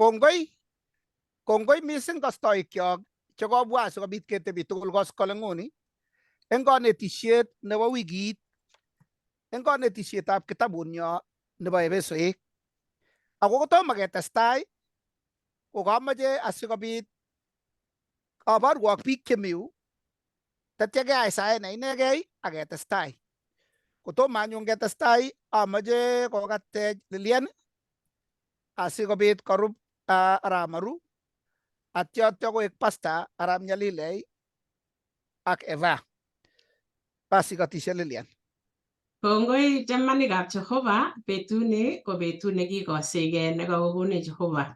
Kongoi, kongoi mising kastoikyok chekobwa asikobit ketebi tugul koskoleng'uni eng konetisiet nebo wikit eng konetisietab kitabunyo nebo Epesoek. Ako kotomo ketestai ko kamoche asikobit aborwok biik chemi yu tatya keyai saet ne inegei ak ketestai. Kotomo anyun ketestai amoche kokatech Lilian asikobit korub arap Maru atya koek pastor arap Nyalilei ak Eva. Basi kotishe Lilian. Kongoi chamanikab Jehova, betuni ko betut nekikosigei nekakokonech Jehova.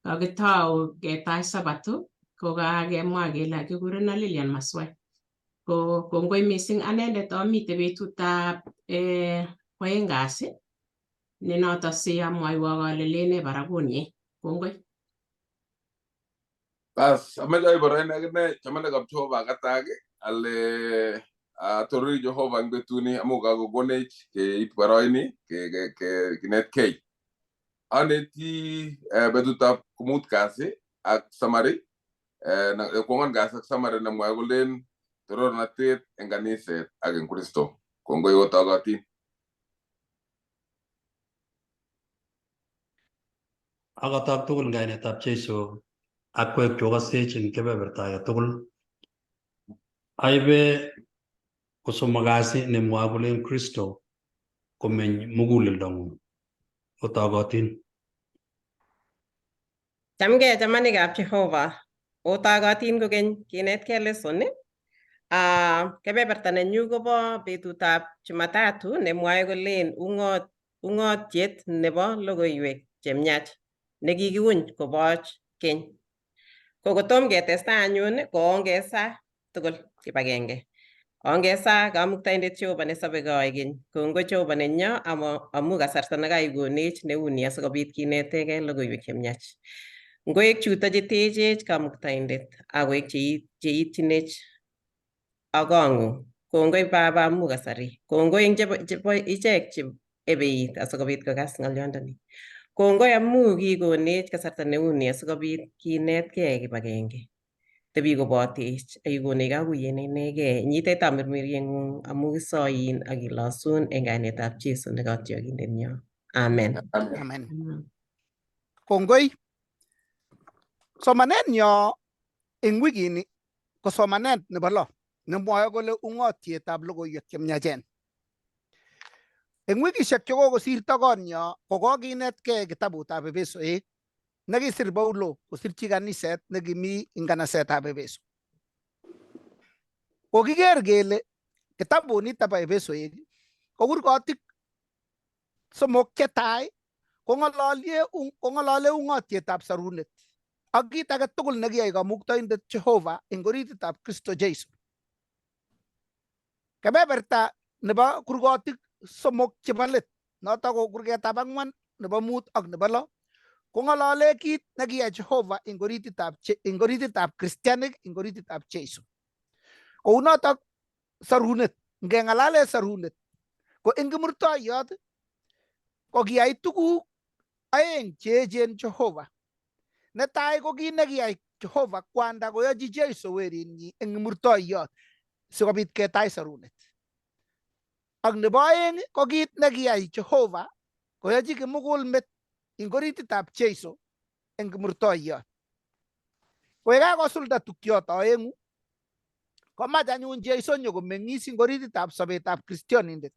Kakitou ketach Sabato ko kakemwa kele kikurena Lilian Maswai. Ko kongoi mising anendet amite betutab kwoeng kasi ne noto si amwoiwok ale lene barakunyi. Kongoi. Bas, ameche aib boroindo akine chamanikab Jehova katak ale atorori Jehova eng betuni amu kakokonech keib boroini kinetkei. Aneti betutab komut kasi ak summary, kwang'wan kasi ak summary nemwae kolen torornatet eng kaniset ak eng Kristo. Kongoi otokotin. Akotok tugul eng kainetab Jesu akwek chokasech eng kebeberta age tugul. Aibe kosomok kasi nemwoe kolen Kristo komeny muguleldongung. Otokotin. Chamgei chamanikab Jehova. Otokotin kokeny kinetkei lesson. Kebeberta nenyu kobo betutab Jumatatu nemwoe kolen ungotiet nebo logoiwek chemiach nekikiuny koboch keny. Ko kotom ketestai anyun ko ongesaa tugul kibagenge. Ongesaa Kamuktaindet Jehova nesobe koikeny. Kongoi Jehova nenyo amu kasarta nekaikonech neuni asikobit kinetegei logoiwek chemiach. Ngoek chuto chetechech Kamuktaindet akoek cheitchinech ak kong'ung. Kongoi Baba amu kasari. Kongoi eng chebo ichek che ebeit asikobit kokas ng'olyondoni. Kongoi amu kikonech kasarta neuni asikobit kinetkei kibagenge. Tebi kobotech ak ikonech kakuyet ne inegei. Inyitech tamirmirieng'ung amu kisoin ak kilosun eng kainetab Jesu ne kotiokindenyo. Amen. Amen. Kongoi. Somanenyo eng wikini ko somanet nebo lo nemwoe kole ung'otietab logoiwek chemiachen. Eng wikishek chekokosirto konyo ko kokinetkei kitabutab Epesoek nekisir Paulo kosirchi kaniset nekimi eng kanasetab Epeso. Kokiker kele kitabunito bo Epesoek ko kurgotik somok chetai kong'olole ung'otietab sorunet ak kit age tugul nekiyai Kamuktaindet Jehova eng orititab Kristo Jesu. Kebeberta nebo kurgotik somok chebo let, notok ko kurgetab ang'wan, nebo mut ak nebo lo, kong'olole kit nekiyai Jehova eng orititab Kristianik eng orititab Jesu. Kounotok sorunet, ngeng'alale sorunet, ko eng kimurtoiyot ko kiyai tuguk aeng cheechen Jehova. Netai ko kit nekiyai Jehova kwanda koyochi Jesu werinyi eng kimurtoiyot sikobit ketach sorunet. Ak nebo aeng ko kit nekiyai Jehova koyochi kimugulmet eng orititab Jesu eng kimurtoiyot. Ko yekakosulda tukyoto aeng'u komach anyun Jesu nyokomeng'is eng orititab sobetab kristionindet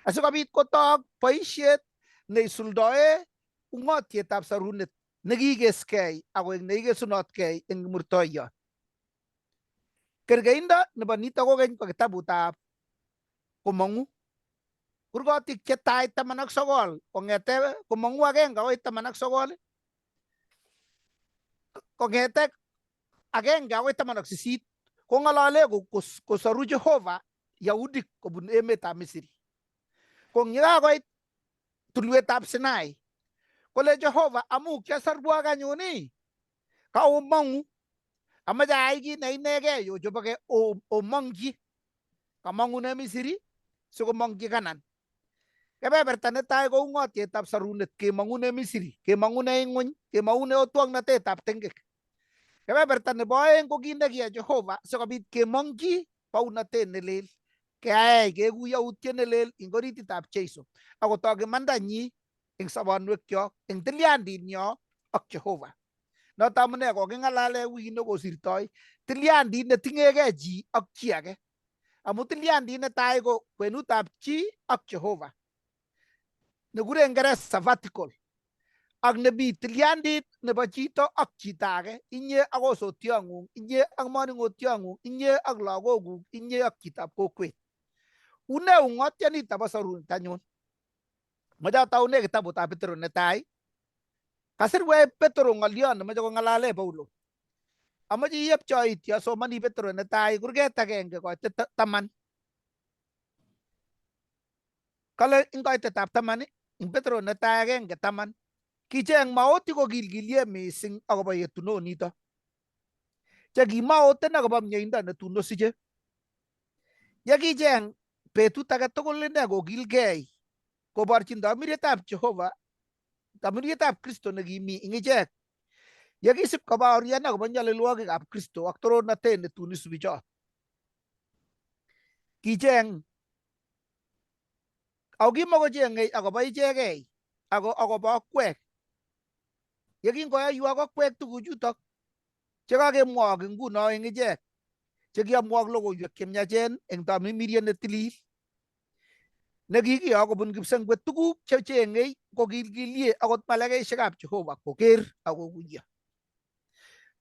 asikobit kotok boisiet neisuldoe ung'otietab sorunet nekikeskei akoek neikesunotkei eng kimurtoiyot. Kerkeindo nebo nito kokeny ko kitabutab Komong'u. Kurgotik chetai 19 kong'ete Komong'u 1 akoi 19, kong'ete 1 akoi 18 kong'olole kosoru Jehova Yahudik kobun emetab Misri. Ko yekakoit tulwetab Sinai kole Jehova amu kiasorwok anyun ii kaomong'u amache ayai kit ne inegei ochoboke omong'yi. Kamong'une Misri sikomong'yi Kanan. Kebeberta netai ko ung'otietab sorunet kemong'une Misri, kemong'une ing'weny, kemong'une otwoknatetab tengek. Kebeberta nebo oeng ko kit nekiyai Jehova sikobit kemong'chi bounotet nelel, keyaech keku yautiet nelel eng orititab Jeiso akotok imandanyi eng sobonwekyok, eng tilyandinyo ak Jehova. Noto amune koking'alale wikit nekosirtoi tilyandit neting'egei chi ak chi age. Amu tilyandit netai ko kwenutab chi ak Jehova nekure Ngeresa vertical ak nemi tilyandit nebo chito ak chito age, inye ak osotiong'ung, inye ak moning'otiong'ung, inye ak lagokuk, inye ak chitab kokwet. Une ung'otianito bo sorunet anyun? Moche ataune kitabutab Petero netai. Kasirwech Petero ng'oliot nemoche kong'alale Paulo. Amoche iyepchoit asomoni Petero netai kurget agenge koitet 10. Kale eng koitetab 10 eng Petero netai 1:10 kicheng maoti kokilkilie mising akobo yetunonito che kimaoten akobo mieindo netun osiche. Ye kicheng betut age tugul ine kokilgei koborchin tamirietab Jehova, tamirietab Kristo nekimi eng ichek. Yekisib kobaorian akobo nyalilwogikab Kristo ak torornatet netun isubi chot. Kicheng ako kimokocheng'ei akobo ichegei ako akobo akwek. Yekingoyoiwok akwek tuguchutok chekakemwok nguno eng ichek chekiamwok logoiwek chemiachen eng tamirmiriet netilil nekikiyok kobun kipsengwet tuguk checheng'ei kokilkilie akot malaikaisiekab Jehova koker ak koguiyo.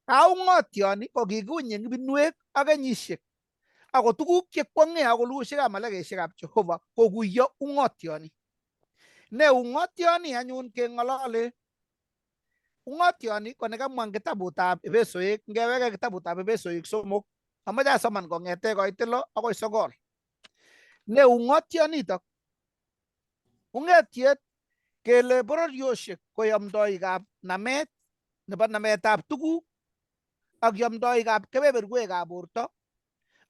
Kaung'otioni ko kikiuny eng ibinwek ak kenyisiek ako tuguk chekwong'e ak olusiekab malaikaisiekab Jehova koguiyo ung'otioni. Ne ung'otioni anyun keng'olole? Ung'otioni ko nekamwa eng kitabutab Efesoek, ngeweke kitabutab Efesoek 3, amoche asoman kong'ete koitet 6 akoi 9. Ne ung'otionitok? Ung'etiet kele bororiosiek ko yomdoikab namet nebo nametab tuguk ak yomdoikab kebeberwekab borto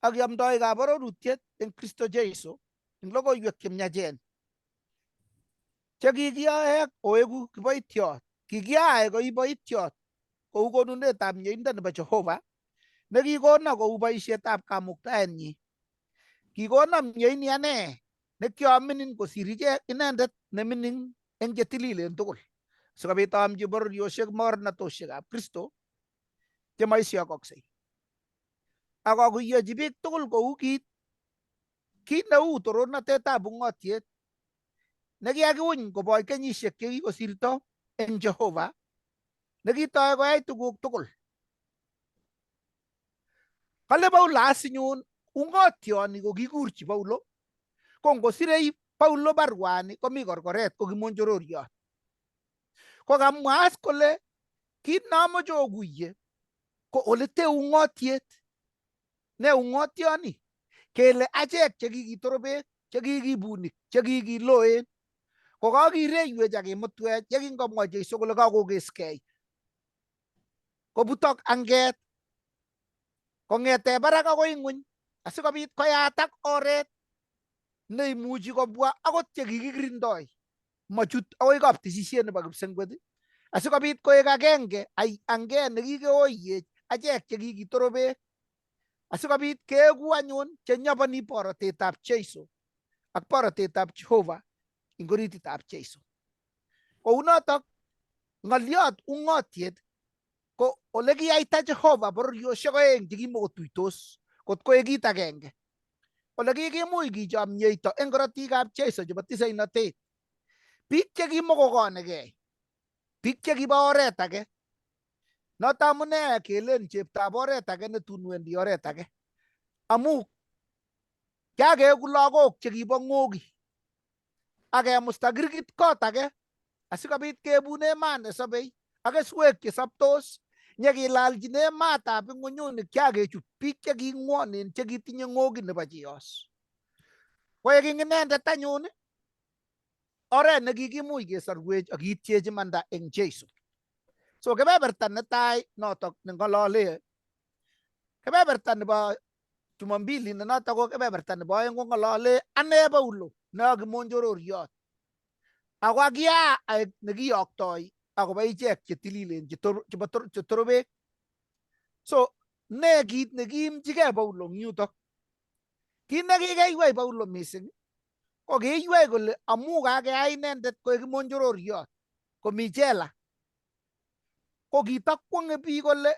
ak yomdoikab arorutiet eng Kristo Jesu eng logoiwek chemiachen chekikiyoe oeku kiboitiot, kikiyae koiboitiot kou konunetab mieindo nebo Jehova nekikono kou boisietab kamuktaenyi. Kikono mieini ane nekiaminin kosir ichek inendet nemining eng chetililen tugul sikobit aamchi bororiosiek mogornatosiekab Kristo chemoisiokoksei ak akuiyochi biik tugul kou kit neu torornatetab ung'otiet nekiakiuny koboch kenyisiek chekikosirto eng Jehova nekitoi koyai tuguk tugul. Kale Paulo asinyun ung'otioni kokikurchi Paulo ko ngosirei Paulo baruani komi korkoret ko kimonjororiot. Ko kamwa as kole kit neamoche okuiye ko olete ung'otiet. Ne ung'otioni? Kele achek chekikitorobek, chekikibunik, chekikiloen ko kakireywech ak kimutwech yekingomwa Jeiso kole kakokeskei kobutok anget kong'ete barak akoi ng'weny asikobit koyatak oret neimuchi kobwa akot chekikikirindoi machut akoi kaptisisiet nebo kipsengwet asikobit koek agenge anget nekikeoyech achek chekikitorobek asikobit keeku anyun chenyoboni borotetab Jeiso ak borotetab Jehova eng orititab Jeiso. Kounotok ng'oliot ung'otiet ko olekiyaita Jehova bororiosiek oeng chekimokotuitos kot koek kit agenge. Ole kikimuch kichomyeito eng korotikab Jeiso chebo tisainotet. Biik chekimokokonegei, biik chekibo oret age. Noto amune kelen cheptab oret age netun wendi oret age. Amu kiakeku lagok chekibo ng'oki ak kemusta kirkit kot age asikobit kebune maat nesobei ak keswek chesoptos nyekilalchine maatab ing'unyuni kiakechut biik cheking'wonen chekitinye ng'oki nebo chiyos. Koek eng inendet anyun oret nekikimuch kesorwech ak kiitchech imanda eng Jeiso. So kebeberta netai notok neng'olole kebeberta nebo Jumambili ne notok ko kebeberta nebo oeng kong'olole ane Paulo ne a kimonjororiot. Ako akia aek nekiyoktoi akobo ichek chetililen chebo chetorobek. So ne kit nekiimchigei Paulo eng yutok? Kit nekikeiwei Paulo mising ko kiiwei kole amu kakeyai inendet koek kimonjororiot komi jela, ko kitakwonge biik kole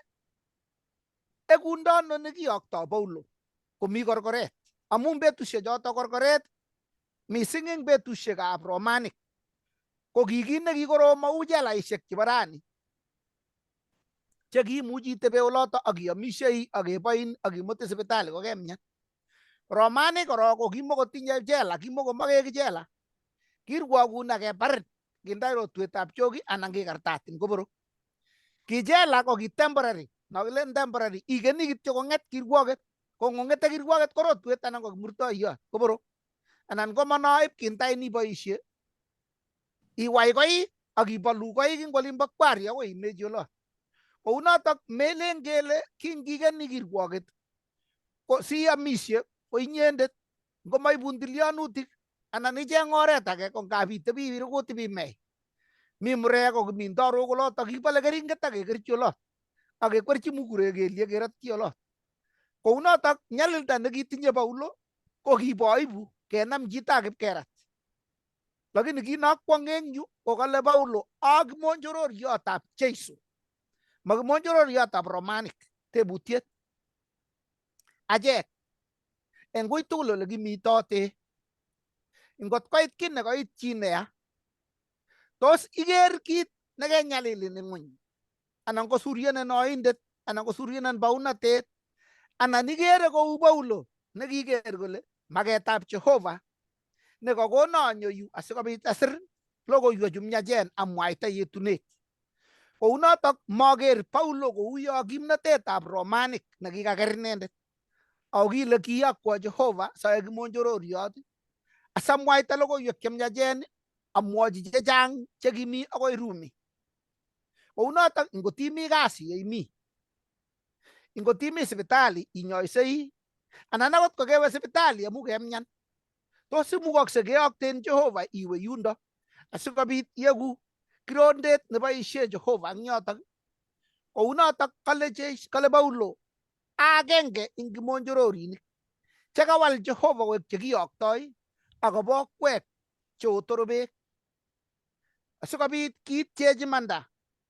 ekundo ano nekiyokto Paulo komi korkoret, amu betusiek choto korkoret mising eng betusiekab Romanik ko ki kit nekikorom mau jelaishek chebo rani chekiimuchi itebe oloto ak iomishei ak keboin ak kimutin sipitali kokemyan. Romanik korok ko kimokotinye jela, kimokomokeki jela. Kirwokun ak kebarin kindai rotwetab choki anan kikartatin koborok. Ki jela ko ki temporary, nokilen temporary, ikeni kityo kong'et kirwoket, ko ngong'ete kirwoket ko rotwet anan ko kimurtoiyot koborok. Anan komono ip kintain iboisie iwai koik ak ibolu koik eng olimbo kwari akoi imechi olot. Kounotok melen kele kingikeni kirwoket ko siamishe ko inyendet ngomaibun tilyanutik anan icheng oret age ko ngap itebi irukut ibimei. Mi murek ko kimi ndarok olotok kibole keringet ak kekerchi olot ak kekwerchi mukurek kelyek kerotyi olot. Kounotok nyalilda nekitinye Paulo ko kibo aibu kenam chito ak ipkerat. Lakini kit nokwong eng yu ko kale Paulo akimonjororiotab Jesu, makimonjororiotab Romanik. Tebutiet achek en wui tugul ole kimitote ngot koit kit nekoit chi neya, tos iker kit nekenyalilin eng ng'weny anan kosuryonen oindet anan kosuryonen baunatet anan ikere kou Paulo nekiker kole maketab Jehova nekokono anyo yu asikobit asir logoiwechu miachen amwaita yetunet. Kounotok maker Paulo kouyo kimnatetab Romanik nekikaker inendet. Ako kile kiyokwo Jehova soek kimonjororiot asamwaita logoiwek chemiachen amwochi chechang chekimi akoi Rumi. Kounotok ngot imi kasi yeimi, ngot imi sipitali inyoisei anan akot kokewe sipitali amu kemyan, tos imukokse keyokten Jehova iwe yundo asikobit ieku kirondet neboishe Jehova eng yotok. Kounotok kale Paulo agenge eng kimonjororinik chekawal Jehova koek chekiyoktoi akobo okwek cheotorobek asikobit kiitchech imanda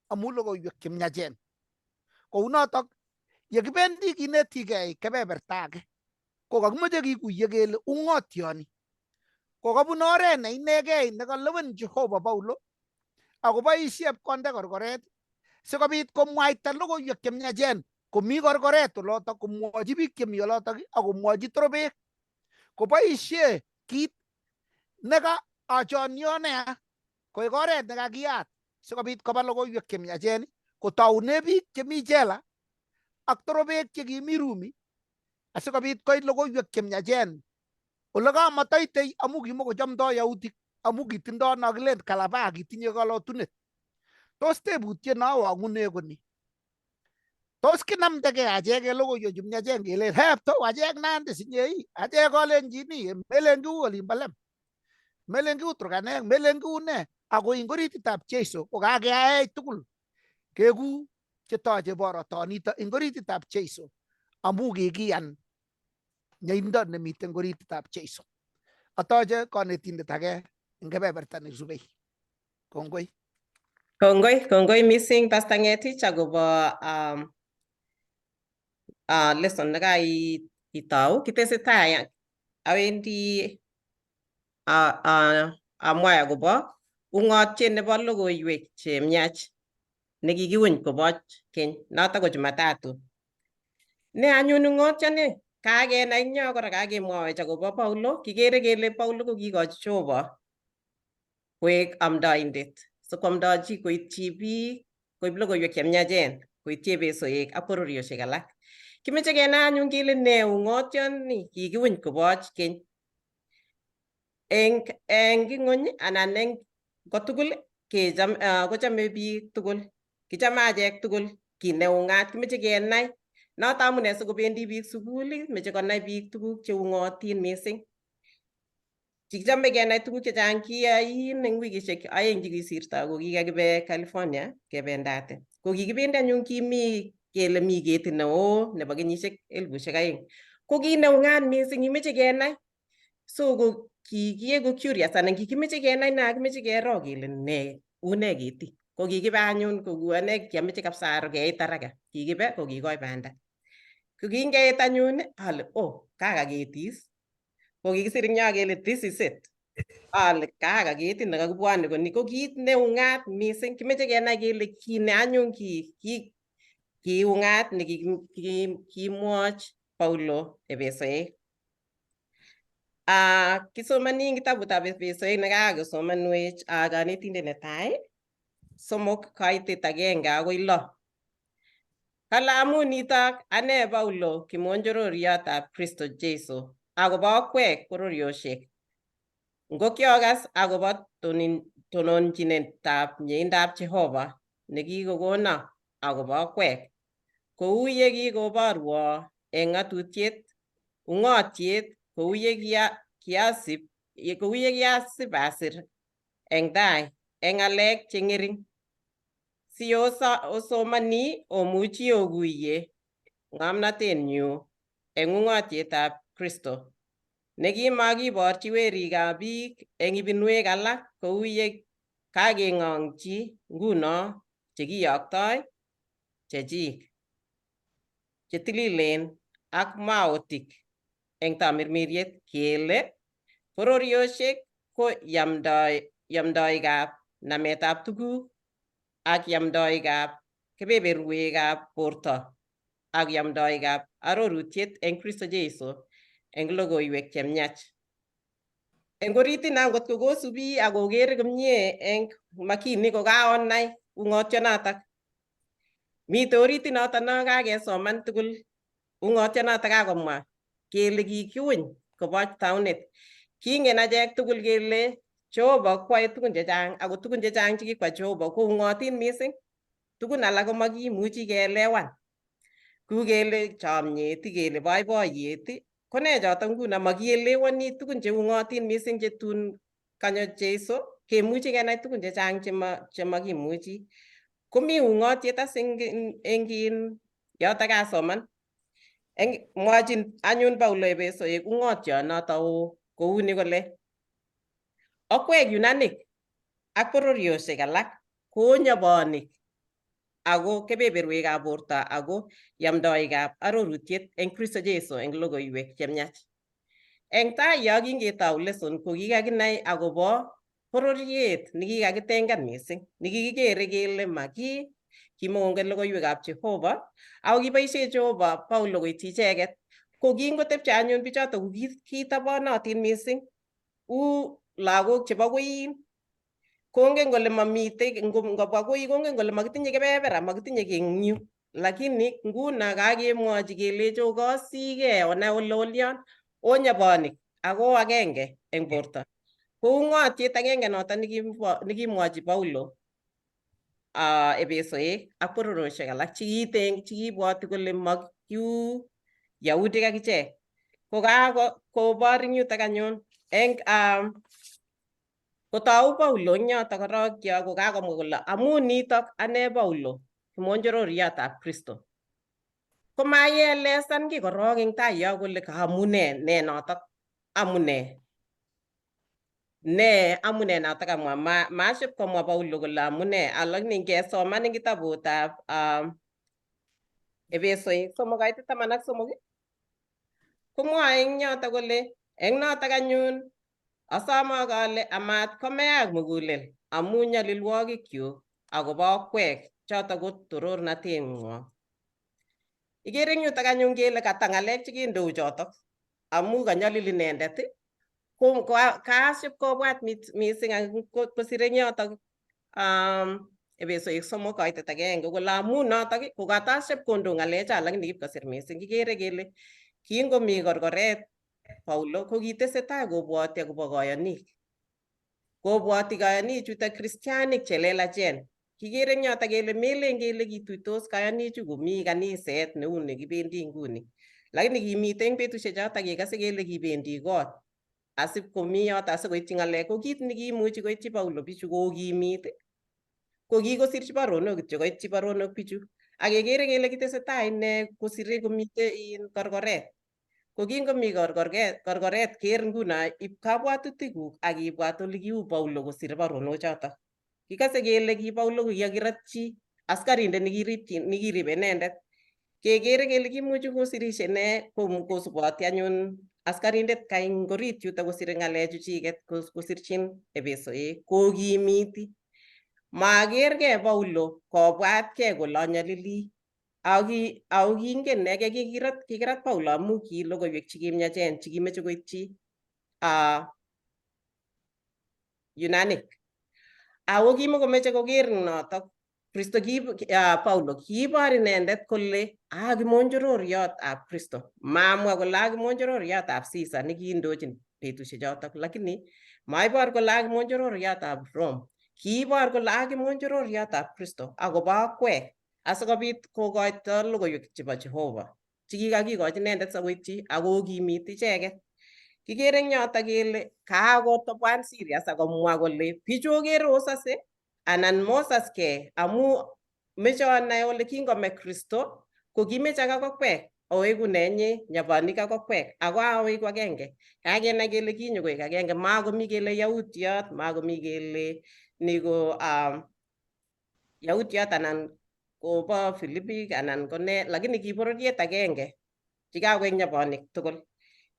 amu logoiwek chemiachen. Kounotok yekibendi kinetigei kebeberta age ko kakimoche kikuye kele ung'otioni ko kabun oret ne inegei nekalewen Jehova Paulo akoboisie konde korkoret sikobit komwaita logoiwek chemiachen komi korkoret olotok komwochi biik chemi olotok akomwochi torobek koboisie kit neka achonio nea koek oret nekakiyat sikobit koba logoiwek chemiachen kotoune biik chemi jela ak torobek chekimi Rumi asikobit koit logoiwek chemiachen ole kamataitei amu kimokochomdoi yautik amu kitindoi nokilen kalaba kitinye kalotunet. Tos tebutiet nowong'une ko ni, tos kinamdegei achek en logoiwek chu miachen kelen hepto achek Nandi sinyei achek kalenjini melen kiu olimbo lem, melen kiu Turkanek, melen kiu ne, ako ing orititab Jesu ko kakeyaech tugul keku chetoche borotonito ing orititab Jesu amu kikiyan nyeindo nemiten orititab Jesu. Atoche konetindet age eng kebeberta nesubei. Kongoi. Kongoi, kongoi mising Pastor Ngetich akobo lesson nekaitau. Kitesetai awendi amwae akobo ung'otiet nebo logoiwek chemiach nekikiuny koboch keny, notok ko Jumatatu. Ne anyun ung'otioni kakenai eng yo kora kakemwowech akobo Paulo, kikere kele Paulo ko kikochi Jehova koek amdoindet sikwamdochi koityi biik koib logoiwek chemiachen koityi Epesoek ak bororiosiek alak. Kimeche kenai anyun kele ne ung'otioni kikiuny koboch keny. Eng ing'ony anan eng kotugul kecham kochame biik tugul, kichame achek tugul kit neung'at, kimeche kenai. Noto amune sikobendi biik sukul, meche konai biik tuguk cheung'otin mising. Kikichome kenai tuguk chechang kiyain eng wikishek 2 chekisirto ko kikakibe California kebendate. Ko kikibendi anyun kimi kele mi ketit neo nebo kenyishek 2000. Ko kit neungat mising imeche kenai. So ko kikieku curious anan kikimeche kenai na kimeche kero kele ne une keti. Ko kikibe anyun ko ane kiameche kabisa aro keit haraka. Kikibe ko kikoi banda. Ko kingeit anyun ale oh kaka ketis. Ko kikisir eng yo kele this is it. Ale kaka ketit nekakibwoni ko ni ko kit neungat mising. Kimeche kenai kele kine anyun ki kiungat nekikimwoch Paulo Efesoek. Kisomoni eng kitabutab Efesoek nekakosomanwech kanetindet netai 3 kaitet 1 akoi 6. Kale amun nitok ane Paulo kimonjororiotab Kristo Jesu akobo akwek bororioshek. Ngo kiokas akobo tononchinetab mieindab Jehova nekikokono akobo akwek. Kou ye kikoborwo eng ng'atutiet ungotiet kou ye kiasip asir eng tai eng ng'alek che ng'ering. Si osomani omuchi okuiye ng'omnotenyu eng ung'otietab Kristo nekimakiborchi werikab biik eng ibinwek alak kou ye kakeng'ong'chi nguno chekiyoktoi chechik chetililen ak maotik eng tamirmiriet kele bororioshek ko yamdoikab nametab tuguk ak yamdoikab kebeberwekab borto ak yamdoikab arorutiet eng Kristo Jesu eng logoiwek chemiach. Eng oritit na ngot kokosubi ak okere komie eng makini kokaonai ung'otionotok. Mitei oritit noto no kakesoman tugul ung'otionotok kakomwa kele kikiuny koboch taunet. Kingen achek tugul kele Jehova kwae tugun chechang ako tugun chechang chekikwa Jehova ko ung'otin mising. Tugun alak komakimuchi keelewan. Ku kele chomyet, kele boiboiyet, ko ne choto nguno makielewani tugun cheung'otin mising chetun kanyo Jesu kemuchi kenai tugun chechang chemakimuchi. Komi ung'otiet as eng yoto kasoman. Eng mwachin anyun Paulo Efesoek ung'otionoto oo kouni kole okwek Yunanik ak bororioshek alak konyobonik ako kebeberwekab borto ako yamdoikab arorutiet eng Kristo Jesu eng logoiwek chemiach. Eng tai yo kingetou lesson ko kikakinai akobo bororiet nekikakitengan mising nekikikere kele maki kimongen logoiwekab Jehova ako kiboisie Jehova Paulo koityi icheket. Ko kingotepche anyun bichoto ko kitabonotin mising u lagok chebo koin kongen kole mamitei ngobwa koi kongen kole makitinye kebebera makitinye kiy eng yu lakini nguno kakemwochi kelechi okosigei onai ole olion onyobonik ako agenge eng borto. Ko ung'otiet agenge noto nekimwochi Paulo Efesoek ak bororioshek alak chekibwoti kole makiu Yahudik ak ichek. Ko kakobor eng yutok anyun eng kotou Paulo eng yoto korok yo kokakomwa kole amun nitok ane Paulo kimonjororiotab Kristo. Komayelesan kiy korok eng tai yo kole kaamune ne notok amune. Ne amune notok kamwa maship komwa Paulo kole amune alakini ngesoman eng kitabutab Efesoek 3:13 komwoe eng yoto kole eng notok anyun asomok ale amat komeak mugulel amu nyalilwogikyuk akobo akwek choto ko torornateng'wong. Ikere eng yutok anyun kele kata ng'alek chekindou chotok amu kanyalil inendet ko kasip kobwat mising kosir eng yotok Efesoek 3:1 kole amun notok ko katasip kondo ng'alecho lakini kipkosir mising. Kikere kele kingomi korkoret Paulo ko kitesetai kobwoti akobo koyonik. Kobwoti koyonichuto kristianik chelelachen. Kikere eng yoto kele melen kele kituitos koyonichu komi kaniset neu nekibendi nguni. Lakini kimitei eng betusiek choto kekase kele kibendi kot Asipkomi yoto asikoityi ng'alek ko kit nekiimuchi koityi Paulo bichu kokimit ko kikosirchi baronok kityo koityi baronok bichu ak kekere kele kitesetai ine kosire komite in korkoret. Ko kingomi korkoret ker nguno ib kabwatutikuk ak ibwat ole kiu Paulo kosire baronok chotok. Kikose kele ki Paulo kokikakirotyi askarindet nekiribe inendet. Kekere kele kimuchi kosirishe ine kosuboti anyun askarindet kai eng orit yuto kosire ng'alechu chiket kosirchin Epesoek kokimiti. Makerkei Paulo kobwatkei kole anyalili ako kingen inegei kikirat Paulo amu ki logoiwek chekimiachen chekimeche koityi Yunanik. Ako kimakomeche koker notok Kristo Paulo kiibor inendet kole a kimonjororiot ab Kristo. Mamwa kole a kimonjororiot ab Caesar nekiindochin betusiek chotok, lakini maibor kole a kimonjororiot ab Rome. Kiibor kole a kimonjororiot ab Kristo akobo akwek asikobit kokoito logoiwek chebo Jehova chekikakikochi inendet sikoityi akokimit icheket. Kikere eng yotok kele kakotobwan serious akomwa kole bichu okere osose anan mosaskei amu meche onai ole kingome Kristo ko kimeche ak akokwek oeku nenye nyabanik ak okwek ako aoeku agenge. Kakenai kele kinyokoek agenge, makomi kele Yautiot, makomi kele ni ko Yautiot anan kobo Filipik anan ko ne, lakini ki bororiet agenge chikakoek nyabanik tugul.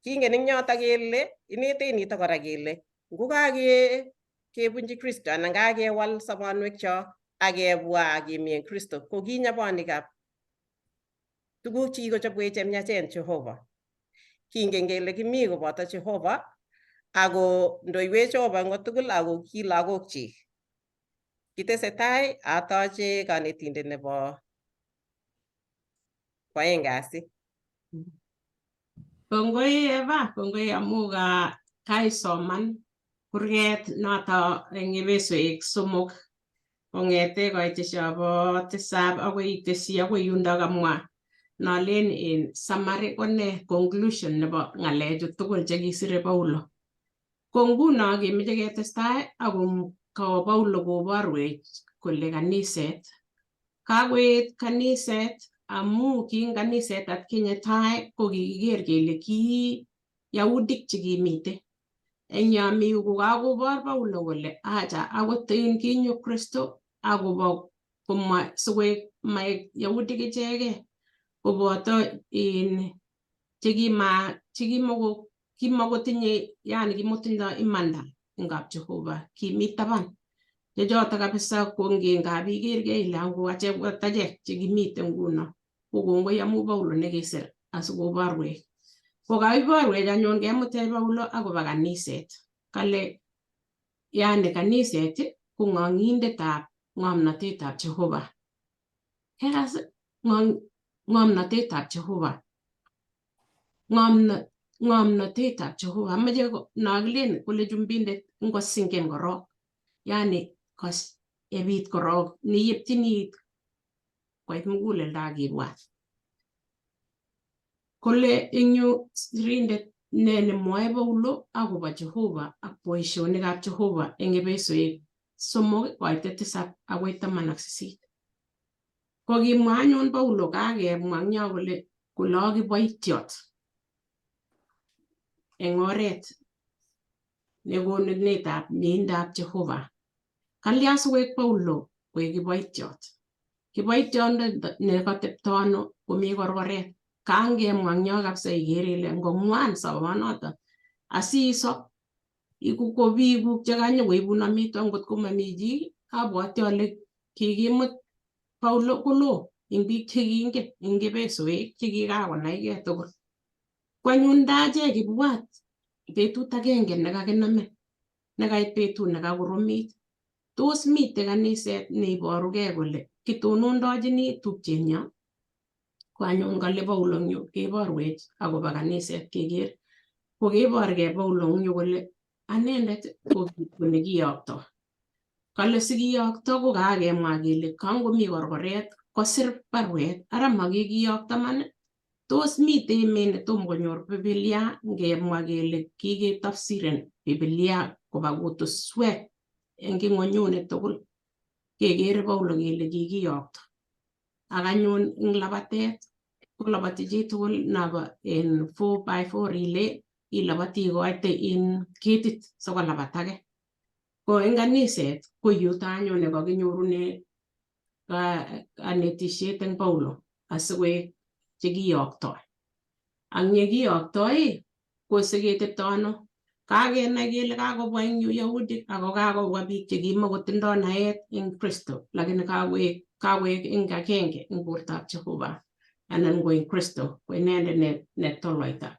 Kingen eng yotok kele inetech nitok kora kele ngokakebunchi Kristo anan kakewal sobonwekchok ak kebwa kemi eng Kristo ko ki nyabanikab tuguk chekikochobwech chemiachen Jehova. Kingen kele kimi koboto Jehova ako ndoiwech Jehova eng kotugul ako ki lagokchik. Kitesetai atoche kanetindet nebo kwaeng kasi. Kongoi Eva, kongoi amu kaisoman kurget noto eng Epesoek 3 kong'ete koitesio bo 7 akoi itesyi akoi yundo kamwa nolen in summary ko ne conclusion nebo ng'alechu tugul chekisire Paulo. Ko nguno kemeche ketestai ako kawo Paulo koborwech kole kaniset kakoet kaniset amu ki eng kaniset atkinye tai ko kikiker kele ki Yahudik chekimite eng yomi yu kokakobor Paulo kole acha akot in kinyo Kristo akobo komwa sikoek maek Yahudik ichegei koboto in chekimako kimakotinye yani kimotindo imanda eng kap Jehova kimi taban chechoto kabisa ko ngap ikerkei ile ango achek achek chekimite nguno ko kongoi amu Paulo nekisir asikoborwech. Ko kaiborwech anyun kemutech Paulo akoba kaniset. Kale yani kaniset ko ng'ong'indetab ng'omnotetab Jehova. Kekas ng'omnotetab Jehova. Ng'omnotetab Jehova. Amache nokilen kole chumbindet ngosingen korok. Yani kos ebit korok niyepchini it koit muguleldo ak ibwat. Kole eng yu sirindet ne nemwoe Paulo akobo Jehova ak boisionikab Jehova eng Epesoek 3 koitet 7 akoi 18. Ko kimwa anyun Paulo kakemwa eng yo kole kole akiboitiot eng oret nekonunetab mieindab Jehova. Kalya sikoek Paulo koek kiboitiot. Kiboitiondet nekatepto ano komi korkoret. Kangemwa eng yo kabisa ikere ile ngong'wan sobonoto asisob ko biikuk chekanyokoibun amitwogik ngot komami chi abwati ale kikimut Paulo kolo eng biik chekiingen eng Epesoek chekikakonaigei tugul. Ko anyun ndachek ibwat betut agenge nekakinamin nekait betut nekakoromit tos mite kaniset neiborugei kole kitonondochini tupchenyo ko anyun kale Paulo eng yu keborwech akobo kaniset keker ko keborgei Paulo eng yu kole anendet ko nekiyokto. Kale sikiyokto ko kakemwa kele kangomi korkoret kosir barwet ara makikiyokto man Tos mitei emet netom konyor Bibilia ngemwa kele kiketafsiren Bibilia koba kutuswek eng ing'onyuni tugul kekere Paulo kele kikiyokto. Ak anyun eng labatet koloboti chitugul nabo en 4x4 relay iloboti ikoite in ketit sikolabat age. Ko eng kaniset ko yuto anyun nekakinyorune kanetisiet eng Paulo asikoek chekiyoktoi. Ak yekiyoktoi ko siketepto ano? Kakenai kele kakobwa eng yu Yahudik ako kakobwa biik chekimokotindoi naet eng Kristo lakini kakoek eng agenge eng bortab Jehova anan ko eng Kristo ko inendet ne toloita.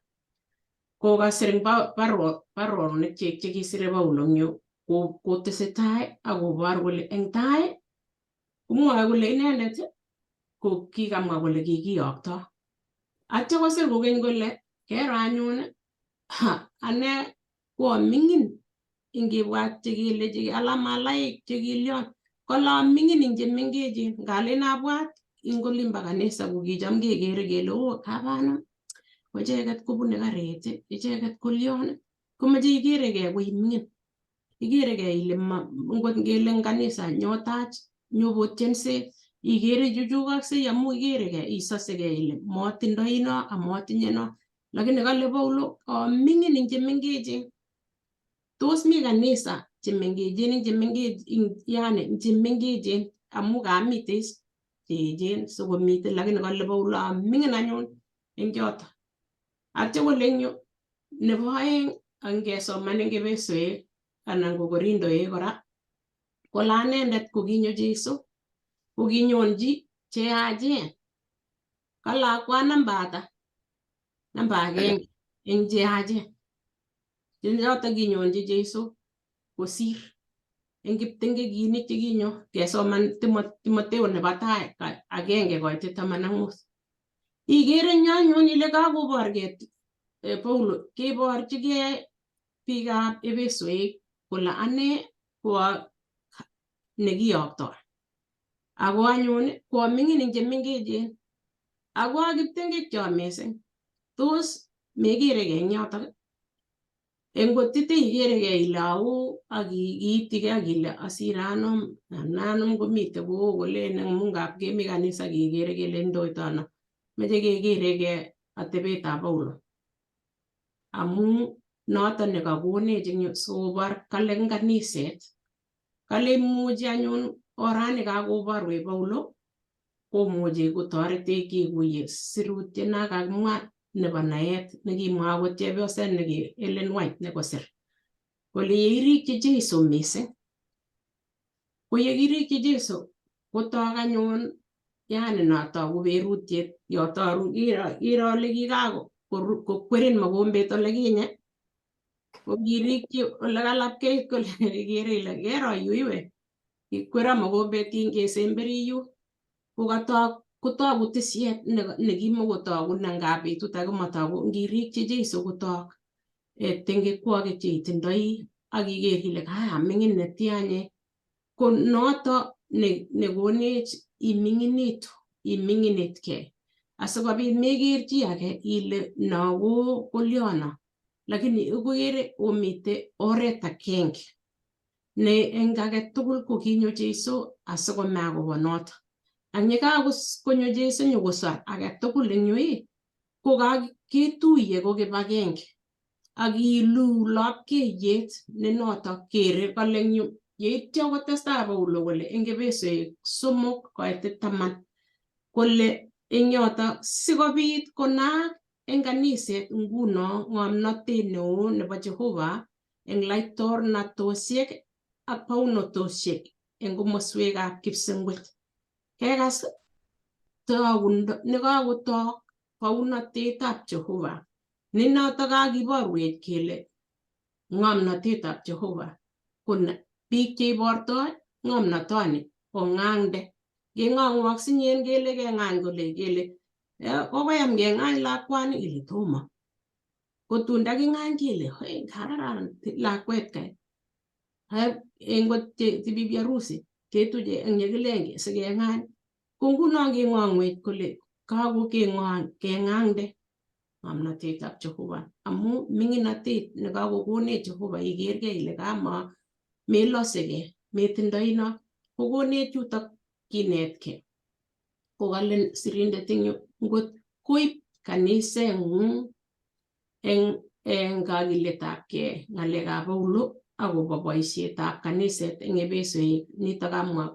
Ko kasir eng baruonik chekisire Paulo eng yu kotesetai ak kobor kole eng tai komwoe kole inendet ko kikamwa kole kikiyokto. Atya kosir kokeny kole kero anyun ane ko aming'in ingibwat chekile alamalaik chekilion kole aming'in eng chemengechen ngalen abwat eng olimbo kanisa ko kicham kekere kele o kabanam ko icheket kobune karit icheket kolion komoche ikerekei ko iming'in ikerekei ile ngot ngele eng kanisa nyotach nyobotiense ikere ichuchukoksei amu ikerekei isosekei ile motindoi no amotinye no lakini kale Paulo aming'in eng chemengechen. Tos mi kanisa chemengechen eng chemengech yani chemengechen amu kamitei cheechen sikomiten lakini kale Paulo aming'in anyun eng choto. Atya kole eng yu nebo aeng angesoman eng Efesoek anan ko Korindoek kora kole anendet kokinyo Jesu kokinyonji cheyachen. Kalakwa namba ata? Namba agenge eng cheyachen. Choto kinyonji Jesu kosir eng kiptengekinik chekinyo kesoman Timoteo nebo tai 1:15. Ikere eng anyun ile kakoborkei Paulo keborchigei biikab Efesoek kole ane ko nekiyoktoi. Ako anyun ko aming'in eng chemengechen ako a kiptengekcho mising. Tos mekerekei eng yotok? Eng kotite ikerekei ile au ak iityikei ak ile asire anom anan komite koo kolen amu ngap kemi kanisa kekere kele indoito ano. Meche kekerekei atebetab Paulo. Amu noto nekakonech eng yu sikobor kale eng kaniset. Kale imuchi anyun orani kakoborwech Paulo komuchi kotoretech kekuye sirutiet nakakimwa nebo naet nekimwa akot chepyoset neki Ellen White nekosir kole yeirikyi Jesu mising ko yekirikyi Jesu kotok anyun yani notoku berutiet yotoru iro ole kikakokwerin mokombet ole kinye ko kirikyi ole kalapkeit kole ikere ile kero yu iwe kikwero mokombet kingesemberi yu kokatok kotoku tisiet nekimokotoku nangap betut age matoku ngirikyi Jesu kotok tengekwokik cheitindoi ak iker ile aming'in netianye ko noto nekonech iming'initu iming'initkei asikobit meker chi age ile no ko koliono lakini ikere omite oret agenge ne eng age tugul ko kinyo Jesu asikomee akobo noto. Ak yekakonyo Jesu nyokosor age tugul eng yu ko ketuiye ko kibagenge ak iluu lapkeiyet ne noto kere kole eng yu yeityo kotestai Paulo kole eng Efesoek 3:10 kole eng yoto sikobit konaak eng kaniset nguno ng'omnotet neo nebo Jehova eng laitornatosiek ak paunotosiek eng komoswekab kipsengwet. Kekas nekakotok paunotetab Jehova ne noto kakiborwech kele ng'omnotetab Jehova ko biik cheibortoi ng'omnotoni kong'angde. Keng'ong'woksinyen kele keng'any kole kele kokoyam keng'any lakwani ile tomo. Ko tun ndaking'any kele kararan lakwet kai. Ngot bibi harusi ketuche eng yekilenge sikeng'any. Ko nguno keng'ong'wech kole Kakokeng'angde ng'omnotetab Jehova amu ming'inotet nekakokonech Jehova ikerkei ile kama melosegei metindoi no kokonech yutok kinetkei. Kokale sirindet eng yu ngot koib kaniseng'ung eng kakiletabkei ng'alekab Paulo akobo boisietab kaniset eng Epesoek nitok kamwa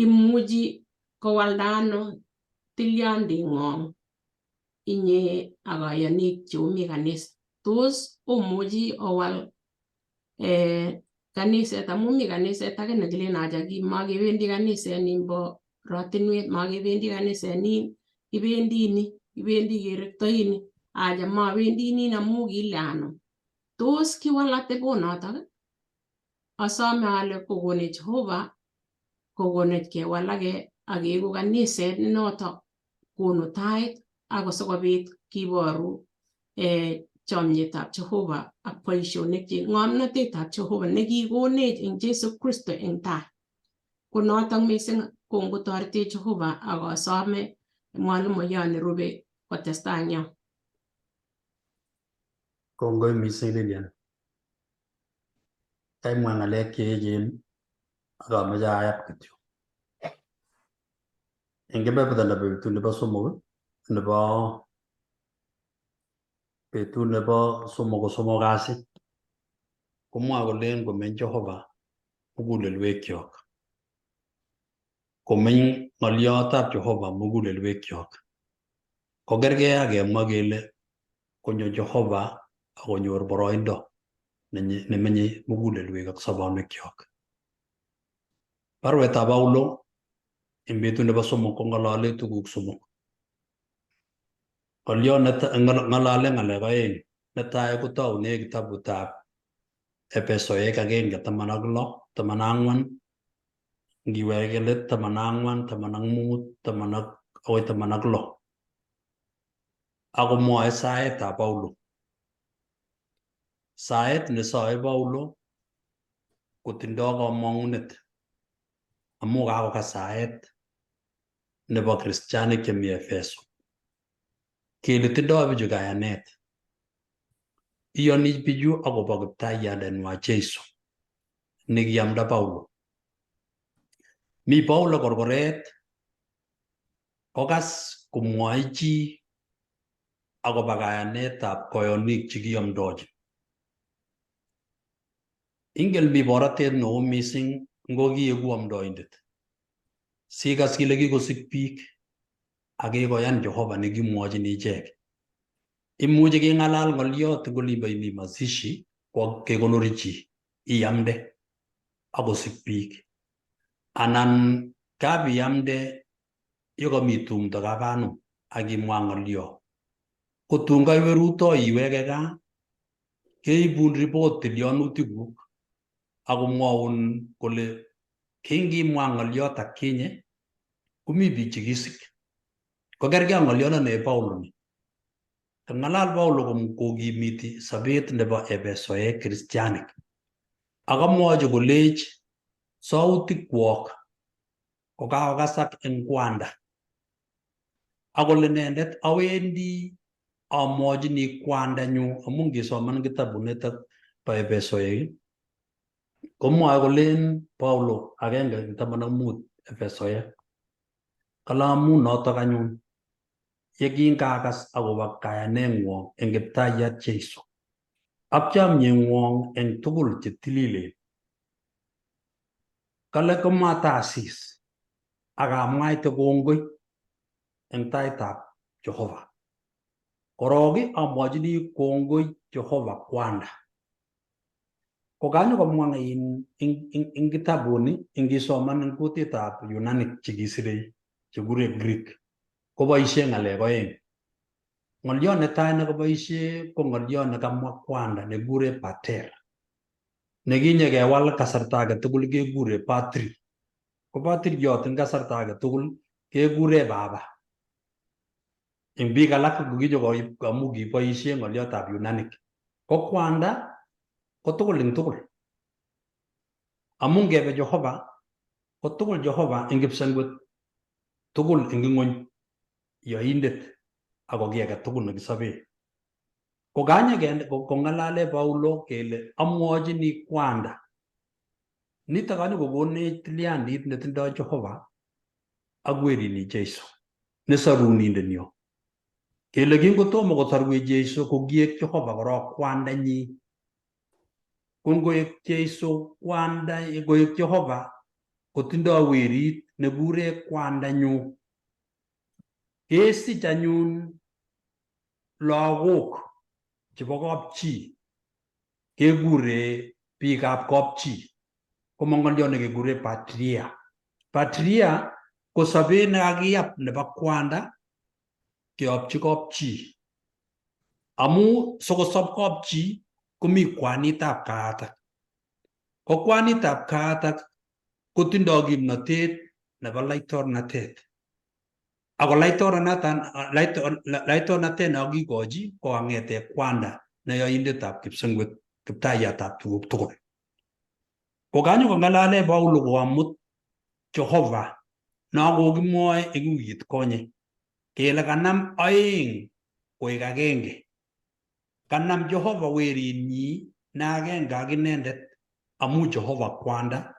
imuchi kowalda ano tilyanding'wong inye ak kayonik cheomi kanisa. Tos omuchi owal kaniset amu mi kaniset ake nekilen acha makewendi kaniset nimbo rotinwet, makebendi kaniset nin, kibendi ni, kibendi kerektoi ni, acha mawendi nin amu kile ano. Tos kiwal atebonotok? Asome ale kokonech Jehova kokonech kewalake ak keeku kaniset nenotok konu tait ako sikobit kiboru chomyetab Jehova ak boisionikchik, ng'omnotetab Jehova nekikonech eng Jesu Kristo eng tai. Ko notok mising kongotoretech Jehova ak asome mwalimuyon nerube kotestai eng yo. Kongoi mising Lilian. Kaimwa ng'alek cheechen ak amoche ayap kityo. Eng kebeberta nebo betut nebo somok nebo betut nebo somok ko somok kasi komwoe kolen komeny Jehova mugulelwekyok. Komeny ng'olyotab Jehova mugulelwekyok. Kokergei ak kemwa kele konyo Jehova ak konyor boroindo nemenye mugulelwek ak sobonwekyok. Baruetab Paulo en betut nebo somok kong'olole tuguk somok. Ng'olyot ng'olole ng'alek oeng. Netai kotoune kitabutab Epesoek 1:16, 14, ngiweke let 14, 15, 10 akoi 16. Akomwoe saetab Paulo. Saet nesoe Paulo kotindo komong'unet amu kakokas saet nebo kristianik chemi Efeso. Kele tindoi bichu kayanet. Iyoni bichu akobo kiptaiyandenywa Jesu nekiamda Paulo. Mi Paulo korkoret kokas komwoe chi akobo kayanetab koyonik chekiomdochin. Ingen mi borotet neo mising ngo kiiku amdoindet. Sikas kile kikosik biik ak kikoyan Jehova nekimwochin ichek. Imuchi keng'alal ng'olyot eng olimbo imi mazishi ko kekonori chi iamde akosik biik. Anan kabiamde yekomi tumdo kabanum ak imwa ng'olyo. Ko tun kaiwe rutoi iweke gaa keibun report tilyonutikuk akomwoun kole kingimwa ng'olyot atkinye komi biik chekisik. Kokergei ak ng'olyondoni Paulo ni. Kang'alal Paulo kokimiti sobet nebo Epesoek kristianik akamwochi kolech sautikwok kokakokasak eng kwanda akole inendet awendi amwochini kwandanyu amu ngisoman kitabunitok bo Epesoek komwoe kolen Paulo 1:15 Epesoek kale amu notok anyun yekingakas akobo kayaneng'wong eng kiptayat Jesu ak chomyeng'wong eng tugul che tililen kale komatasis ak amwaite kongoi eng taitab Jehova. Korok amwochini kongoi Jehova kwanda. Kokanyo komwa ing kitabuni ingisoman eng kutitab Yunanic chekisirei chekure Greek koboisie ng'alek oeng. Ng'olyot netai nekaboisie ko ng'olyot nekamwa kwanda nekikure pater nekinye kewal kasarta age tugul kekure patri. Ko patriot eng kasarta age tugul kekure baba. Eng biik alak kokinyokoib amu kiboisie ng'olyotab Yunanic. Ko kwanda ko tugul eng tugul. Amu ngebe Jehova ko tugul Jehova eng kipsengwet, tugul eng ing'ony. Yoindet ako kiy age tugul nekisobe. Ko kanye kong'alale Paulo kele amwochini kwanda. Nitok kanyokokonech tilyandit netindoi Jehova ak werini Jesu nesorunindenyo. Kele kingotomo kosorwech Jesu ko kiek Jehova korok kwandanyi. Ko ngoek Jesu kwanda, koek Jehova kotindoi werit nekure kwandanyu. Kesich anyun lagok chebo kapchi kekure biikab kapchi komong ng'oliot nekekure patria. Patria ko sobet nekakiyap nebo kwanda keopchi kapchi. Amu sikosob kapchi komi kwanitab kaatak. Ko kwanitab kaatak kotindoi kimnotet nebo laitornatet. Ako laitornatet ne kakikochi ko kang'ete kwanda ne yoindetab kipsengwet kiptaiyatab tuguk tugul. Ko kanyokong'alale Paulo koamut Jehova no kokimwoe eng wikit konye kele kanam oeng koek agenge. Kanam Jehova werinyi ne agenge ak inendet amu Jehova kwanda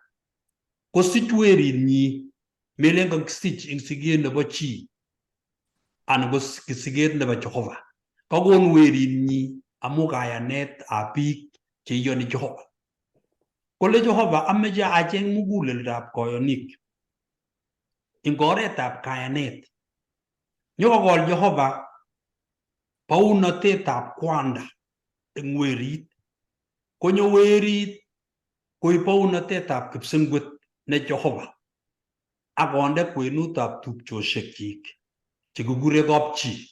kosich werinyi melen kakisich eng siket nebo chi anan ko siket nebo Jehova. Kakon werinyi amu kayanet ab biik cheiyoni Jehova. Kole Jehova ameche acheng muguleldab koyonik eng oretab kayanet. Nyokokol Jehova bounotetab kwanda eng werit. Konyo werit koib bounotetab kipsengwet ne Jehova akonde kwenutab tupchoshekyik chekikure kapchi.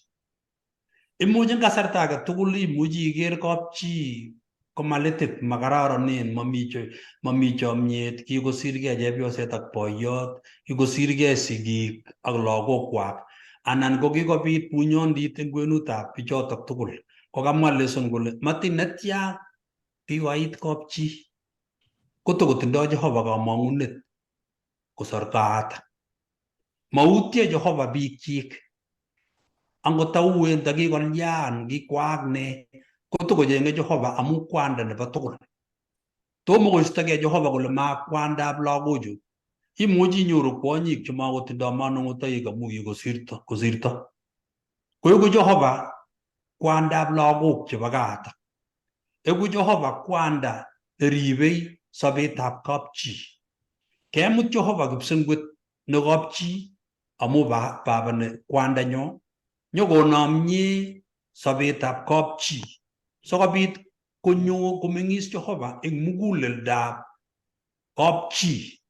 Imuch eng kasarta age tugul imuchi iker kapchi komalitit, makararanen, mami chomyet, kikosirgei chepyoset ak boiyot, kikosirgei sigik ak lagokwak, anan ko kikobit bunyondit eng kwenutab bichotok tugul. Ko kamwa lesson kole matin netya kikoit kapchi kotokotindoi Jehova kamang'unet kosor kaata. Mautye Jehova biikchik. Angot tauen takikolyan kikwaak ne kotokocheng'e Jehova amu kwanda nebo tugul. Tomo koistogei Jehova kole ma kwandab lagochu. Imuchi inyoru kwonyik chemakotindoi manung'otoik amu kikosirto kosirto. Koeku Jehova kwandab lagok chebo kaata. Eku Jehova kwanda neribei sobetab kapchi. Kemut Jehova kipsengwet ne kapchi amu baba ne kwandanyo nyokonomye sobetab kapchi sikobit konyo komeng'is Jehova eng muguleldab kapchi.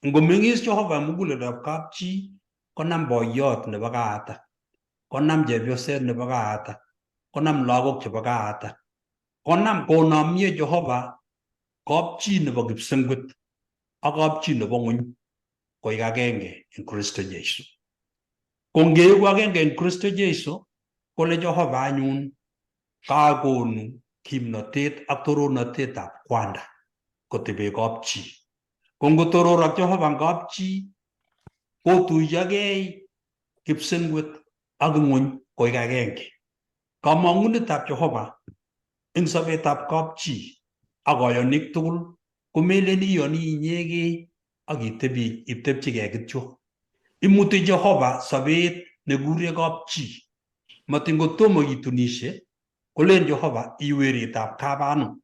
Ngomeng'is Jehova eng muguleldab kapchi konam boiyot nebo kaata, konam chepyoset nebo kaata, konam lagok chebo kaata, konam konomye Jehova kapchi nebo kipsengwet ak kapchi nebo ng'ony koik agenge en Kristo Jesu. Ko ngeeku agenge en Kristo Jesu kole Jehova anyun kakonu kimnotet ak torornatetab kwanda kotebe kapchi. Ko ngotororok Jehova eng kapchi kotuyokei kipsengwet ak ng'ony koik agenge. Kamang'unetab Jehova eng sobetab kapchi ak koyonik tugul komelen iyoni inyegei ak itebi itepchigei kityo. Imuti Jehova sobet nekure kapchi. Matin kotomo itunishe kolen Jehova i weritab kapanum.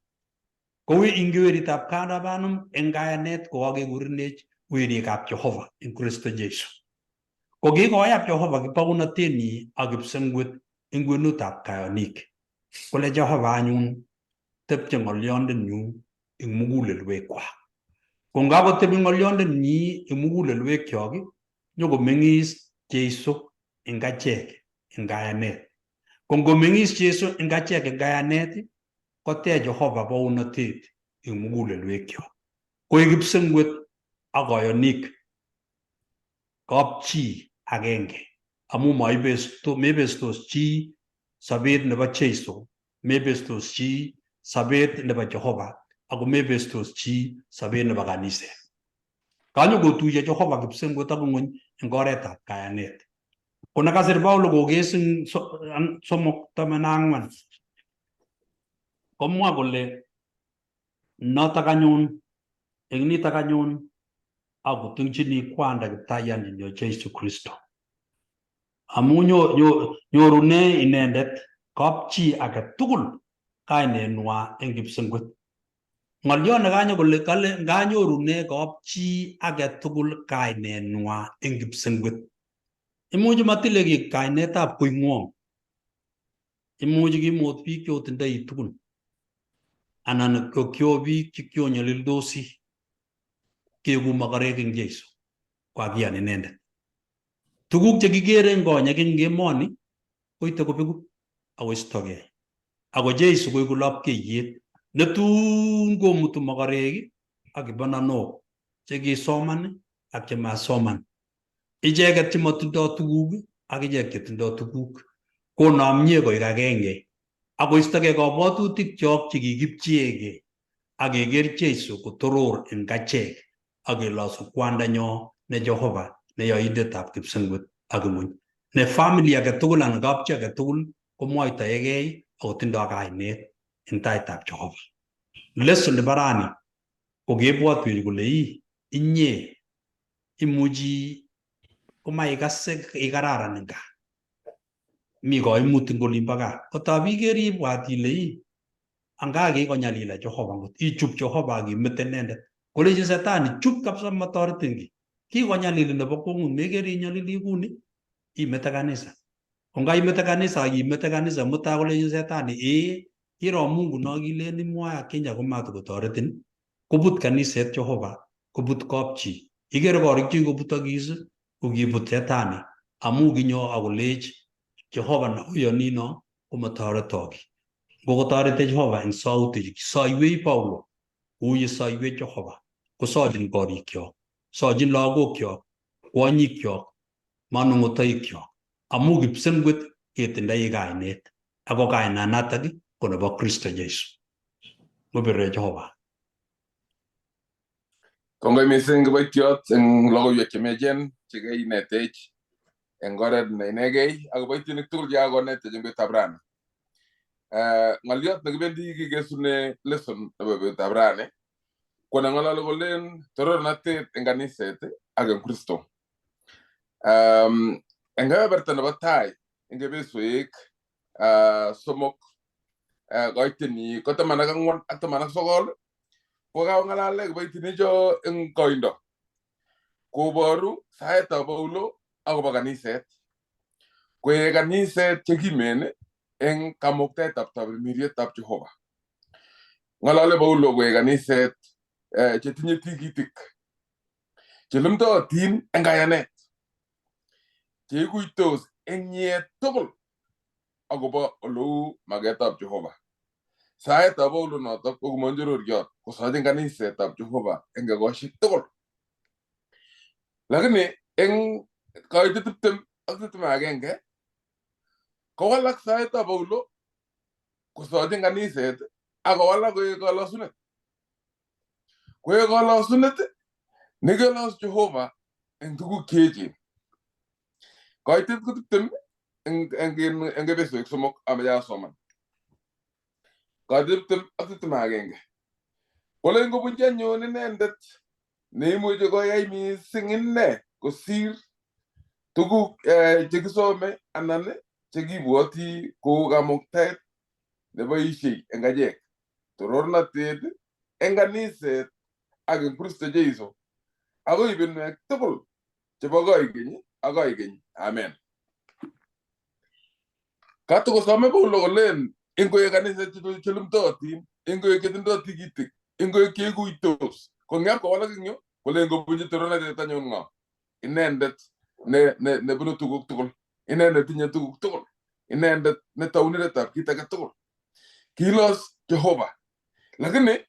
Kou ingi weritab kapanum eng kayanet kokakekurenech werikab Jehova eng Kristo Jesu. Ko kikoyap Jehova kipaunotenyi ak kipsengwet eng kwenutab kayonik. Kole Jehova anyun tepche ng'olyondenyu eng mugulelwekwak. Ko ngakotebi ng'olyondenyi eng mugulelwekyok, nyokomeng'is Jesu eng achek eng kayanet. Ko ngomeng'is Jesu eng achek eng kayanet, kotech Jehova bounotet eng mugulelwekyok. Koek kipsengwet ak koyonik kapchi agenge amu mebestos chi sobet nebo Jesu, mebestos chi sobet nebo Jehova ako mebestos chi sobet nebo kaniset. Kanyo kotuiyo Jehova kipsengwet ak ng'ony eng oretab kayanet. Ko nekasir Paulo kokes eng 3:14 komwa kole notok anyun eng nitok anyun akutungchini kwanda kiptaiyandenyo Jesu Kristo amu nyorune inendet kapchi age tugul kainenwa eng kipsengwet. Ng'olyot nekanyo kole kale nganyorune kapchi age tugul kainenwa eng kipsengwet. Imuchi matile kiy kainetab koing'wong. Imuchi kimot biik cheotindoi tugun anan ko kio biik che kionyalildosi keeku mokorek eng Jesu kokakiyan inendet. Tuguk chekikere eng konyek eng emoni koite kobeku akoistogei. Ako Jesu koiku lapkeiyet netun komutu mokorek ak kibananok chekisoman ak chemasoman. Icheket chematindoi tuguk ak ichek chetindoi tuguk konomye koik agenge akoistogei kabwatutik chok chekikipcheegei ak keker Jesu kotoror eng achek ak kelosu kwandanyo ne Jehova ne yoindetab kipsengwet ak ing'weny. Ne family age tugul anan kapchi age tugul komwoitoegei akotindoi kainet eng taitab Jehova. Lesson nebo rani ko kebwotwech kole ii inye imuchi komaikase ikararan eng gaa. Mi koimutik eng olimbo gaa. Kotab iker ibwat ile ii anga kikonyalila Jehova ngot ichup Jehova ak imete inendet. Kolechin setani chup kabisa motoretin kiy. Kikonyalili nebo kwongut mekere inyalili kuni imete kanisa. Ko ngaimete kanisa ak imete kanisa mutai kolechin setani ee kiro Mungu no kilen imwoe ak Kenya komatakotoretin kobut kaniset Jehova kobut kapchi. Ikere korik chekikobutokis ko kibut setani amu kinyo akolech Jehova neoyoni no komotoreto kiy. Ngokotorete Jehova eng sautik soiwech Paulo kou ye soiwech Jehova kosochin korikyok, sochin lagokyok, kwonyikyok, manung'otoikyok amu kipsengwet ketindoi kainet ako kainanatak ko nebo Kristo Jesu. Ngobirwe Jehova. Kongoi mising kiboitiot eng logoiwek chemiachen chekainetech eng oret ne inegei ak kiboitinik tugul chekakonetech eng betutab rani. Ng'oliot nekibendi kikesune lesson nebo betutab rani ko neng'ololi kolen torornatet eng kaniset ak eng Kristo. Eng kebeberta nebo tai eng Efesoek 3 koitenyi ko 14 ak 19 ko kakong'alale kiboitinicho eng koindo koboru saetab Paulo akobo kaniset koek kaniset chekimen eng kamuktaetab tamirmirietab Jehova. Ng'olole Paulo koek kaniset chetinye tikitik chelumdootin eng kayanet cheikuitos eng nyiet tugul akobo oleu maketab Jehova. Saetab Paulo notok ko kimonjororiot kosochin kanisetab Jehova eng ekosiek tugul. Lakini eng koitet 20 ak 21 kowalak saetab Paulo kosochin kaniset ak kowalak koek kolosunet. Koek kolosunet nekelos Jehova eng tuguk cheechen. Koitet ko 20 eng Efesoek 3 ameche asoman. Koitet 20 ak 21. Kole ngobunchi anyun inendet neimuchi koyai mising ine kosir tuguk chekisome anan chekibwoti kou kamuktaet neboisiei eng achek torornatet eng kaniset ak eng Kristo Jesu akoi ibinwek tugul chebo koikeny ak koikeny. Amen. Katokosome Paulo kolen ingoek kaniset chelumtootin, ingoek chetindoi tikitik, ingoek cheikuitos, kong'em kowalak eng yu kolen kobunchi torornatet anyun ng'o? Inendet ne nebunu tuguk tugul, inendet tinye tuguk tugul, inendet ne taunindetab kit age tugul. Kilos Jehova. Lakini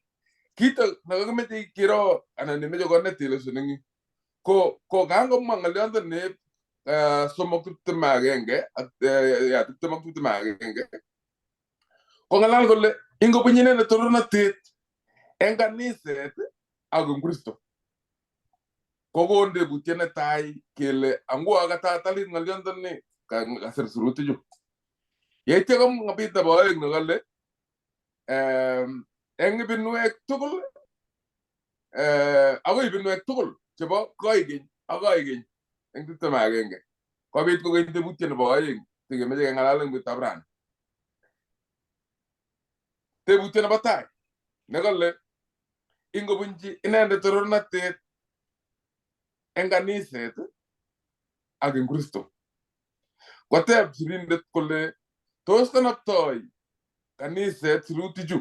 kito nekakimeche kiro anan nemeche konet lesson eng yu ko kangomwa ng'olyondoni 3 21 ak ya 20 ak 21 kong'alal kole ingobunyi inendet torornatet eng kaniset ak eng Kristo kokon tebutiet netai kele angwa katatalit ng'olyondoni Kasir sirutichu. Yeityo komabit nebo oeng nekale eng ibinwek tugul, akoi ibinwek tugul chebo koikeny ak koikeny eng 21. Kobit kokeny tebutiet nebo oeng chekemeche keng'alal eng betutab rani. Tebutiet nebo tai nekale ingobunchi inendet torornatet eng kaniset ak eng Kristo. Koteb sirindet kole tos konoptoi kaniset sirutichu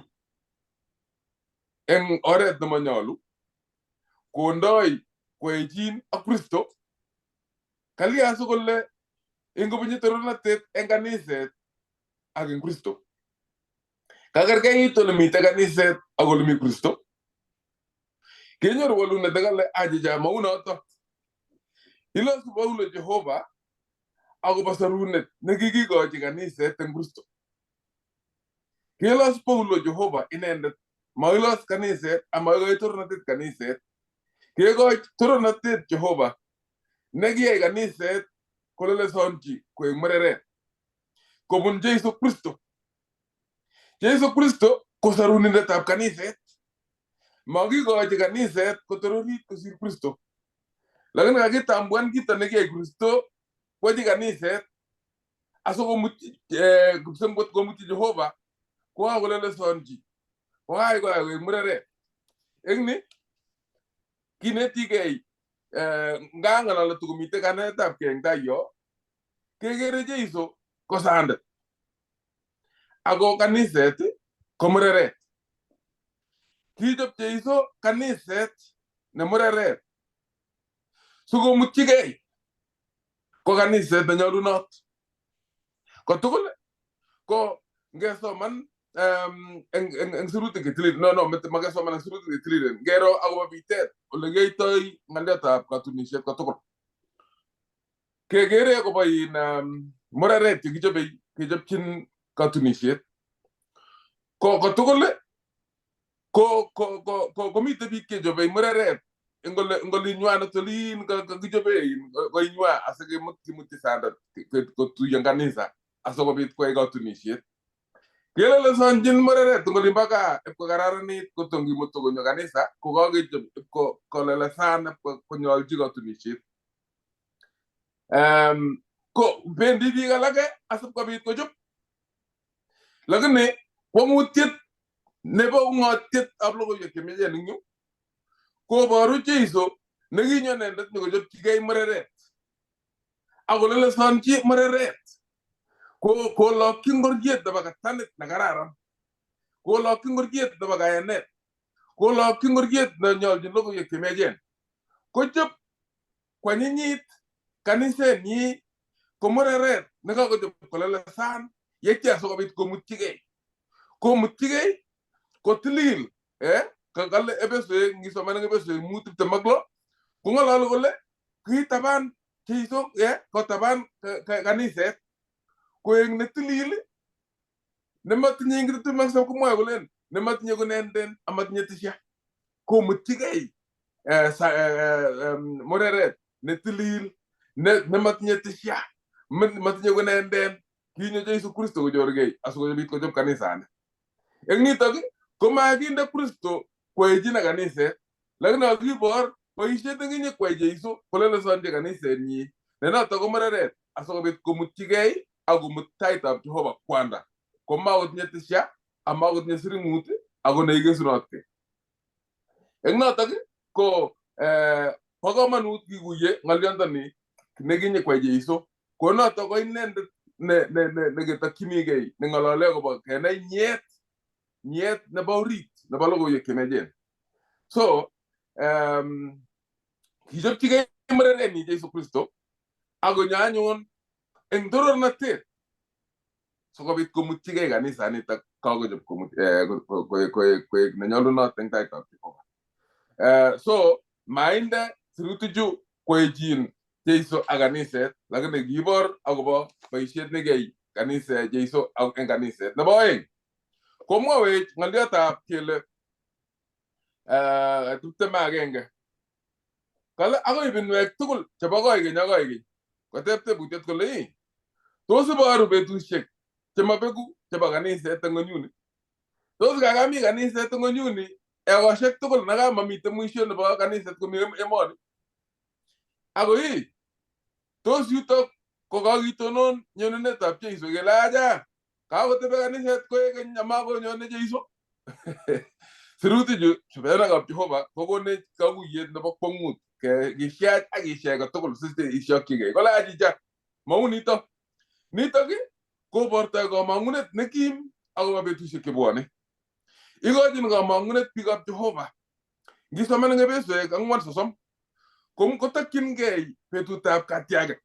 eng oret nemanyolu kondoi koechin ak Kristo. Kalya sikole ingobunchi torornatet eng kaniset ak eng Kristo. Kakerkeit ole mitei kaniset ak ole mi Kristo. Kenyoru walunet nekale achicha maunoto. Ilosu Paulo Jehova akobo sorunet nekikikochi kaniset eng Kristo. Kilos Paulo Jehova inendet, mailos kaniset amaikochi torornatet kaniset. Kekoch torornatet Jehova nekiyai kaniset kolelesonchi koek mureret kobun Jesu Kristo. Jesu Kristo ko sorunindetab kaniset. Makikochi kaniset kotororit kosir Kristo. Lakini kakitambuan kito nekiyai Kristo kwochi kaniset asikomutyi kipsengwet komutyi Jehova kokakolelesonchi kokai koyai koek mureret. Eng ni kinetigei ngang'alale tukomitei kanetab kei eng tai yo kekere Jeiso ko sandet ako kaniset ko mureret. Kichob Jeiso kaniset ne mureret sikomutyigei ko kaniset nenyolunot. Kotugul ko ngesoman eng sirutik chetililen, no makesoman eng sirutik chetililen, ngero akobo bitet ole kiyoitoi ng'alyotab katunisiet kotugul. Kekere akobo in mureret chekichobei kechopchin katunisiet. Ko kotugul ko komitei biik chechobei mureret eng olinywanet olin kakichobe koinywa asikimut kimutyi sandet kotuiyo eng kanisa asikobit koyai katunisiet. Kelelesonchin mureret eng olimbo gaa ipkokararanit kotom kimutu konyo kanisa kokakechop ipkolelesan ipkonyolchi katunisiet. Ko bendi biik alake asikobit kochop. Lakini kwong'utiet nebo ung'otiet ab logoiwek chemiachen eng yu koboru Jeiso nekinyo inendet nyokochopchigei mureret akolelesonchi mureret kolokyi ngoriet nebo katanit nekararan, kolokyi ngoriet nebo kayanet, kolokyi ngoriet nenyoljin logoiwek chemiachen, kochop kwanyinyit kanisenyi ko mureret nekakochop kolelesan yetya sikobit komutyigei. Komutyigei kotilil kale Efesoek ngisoman eng Efesoek 5:26 kong'ololi kole kitaban Jeiso kotaban kaniset koek netilil nematinye eng 27 komwoe kolen nematinye konenden amatinye tisya. Komutyigei mureret netilil nematinye tisya matinye konenden kinyo Jesu Kristo kochorgei asikobit kochob kanisani. Eng nitok komakinde Kristo koechin ak kaniset, lakini kakibor boisiet nekinye kwai Jeiso kolelesonchi kanisenyi ne notok ko mureret asikobit komutyigei ak komut taitab Jehova kwanda komakotinye tisya amakotinye siring'ut ako neikesunotkei. Eng notok ko bo komonut kikuye ng'olyondoni nekinye kwai Jeiso ko notok ko inendet neketokchinigei neng'olole akobo kenai nyiet nebo orit nebo logoiwek chemiachen. So kichopchigei murerenyi Jesu Kristo akonyo anyun eng torornatet sikobit komutyigei kanisanitok kakochop koek nenyolunot eng taitab Jehova. So mainde sirutichu koechin Jeiso ak kaniset, lakini kiibor akobo boisiet nekiyai kaniset Jeiso eng kaniset. Nebo oeng komwowech ng'olyotab kele 21 kale akoi ibinwek tugul chebo koikeny ak koikeny. Koteb tebutiet kole ii Tos iboru betusiek chemabeku chebo kaniset eng ng'onyuni? Tos kakami kaniset eng ng'onyuni ekosiek tugul nekamamiten mwisho nebo kaniset komi emoni? Ako ii, tos yutok ko kakitonon nyonunetab Jeiso kele acha kakotebe kaniset koek keny amakonyone Jeiso? Sirutichu chubenakab Jehova kokonech kakuyet nebo kwong'ut kisiach ak kishek kotugul sisiokchigei. Kole achicha mau nito. Nitok kobortoi komong'unet nekim akobo betusiek chebwone. Ikochin komong'unet biikab Jehova. Ngisoman eng Efesoek 4:30 kotokchingei betutab katiaget.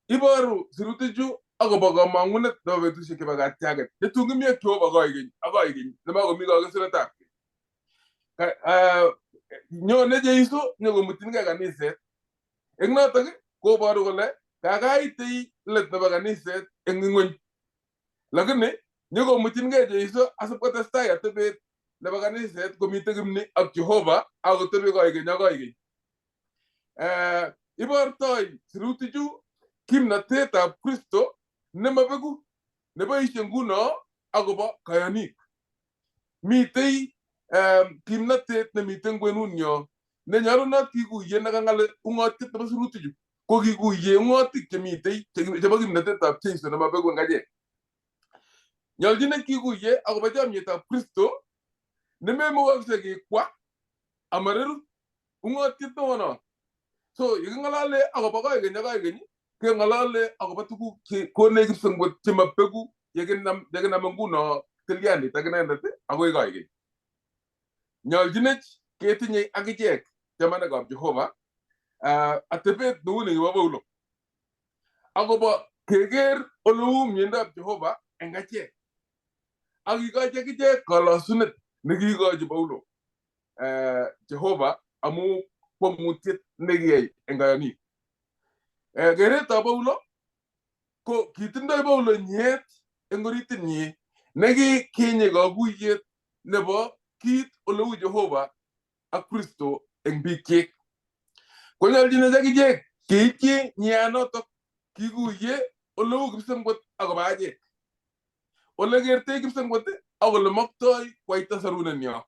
Iboru sirutichu akobo komong'unet nebo betusiek chebo katiaget chetun kimi ak Jehova koikeny ak koikeny nemakomi kakesunetab kei. Nyone Jeiso nyokomutchingei kaniset. Eng notok koboru kole kakaitei let nebo kaniset eng ing'weny. Lakini nyokomutchingei Jeiso asipkotestai atebet nebo kaniset komitei kimni ak Jehova akotebi koikeny ak koikeny. Ibortoi sirutichu kimnatetab Kristo nemabeku neboisie nguno akobo kayanik. Mitei kimnatet nemitei kwenunyo nenyolunot kikuye nekang'al ung'otiet nebo sirutichu ko kikuye ung'otik chemitei chebo kimnatetab Jeiso nemabeku eng achek. Nyolchinet kikuye akobo chomyetab Kristo nememukokse kikwa amareru ung'otiet neo no. So yeking'olole akobo koikeny ak koikeny keng'olole akobo tuguk che konech kipsengwet chemabeku yekinam nguno tilyandit ak inendet akoi koikeny. Nyolchinech ketinye akichek chamanikab Jehova atebet neu nekibo Paulo akobo keker oleu miendab Jehova eng achek ak kikochi akichek kolosunet nekikochi Paulo Jehova amu kwong'utiet nekiyai eng kayonik. Keretab Paulo ko kitindoi Paulo nyet eng oritinyi nekikinye kakuyet nebo kit oleu Jehova ak Kristo eng biikchik. Konyolchinech akichek keityi nyanotok kikuye oleu kipsengwet akobo achek. Ole kertei kipsengwet ak ole maktoi kwaita sarunenyo.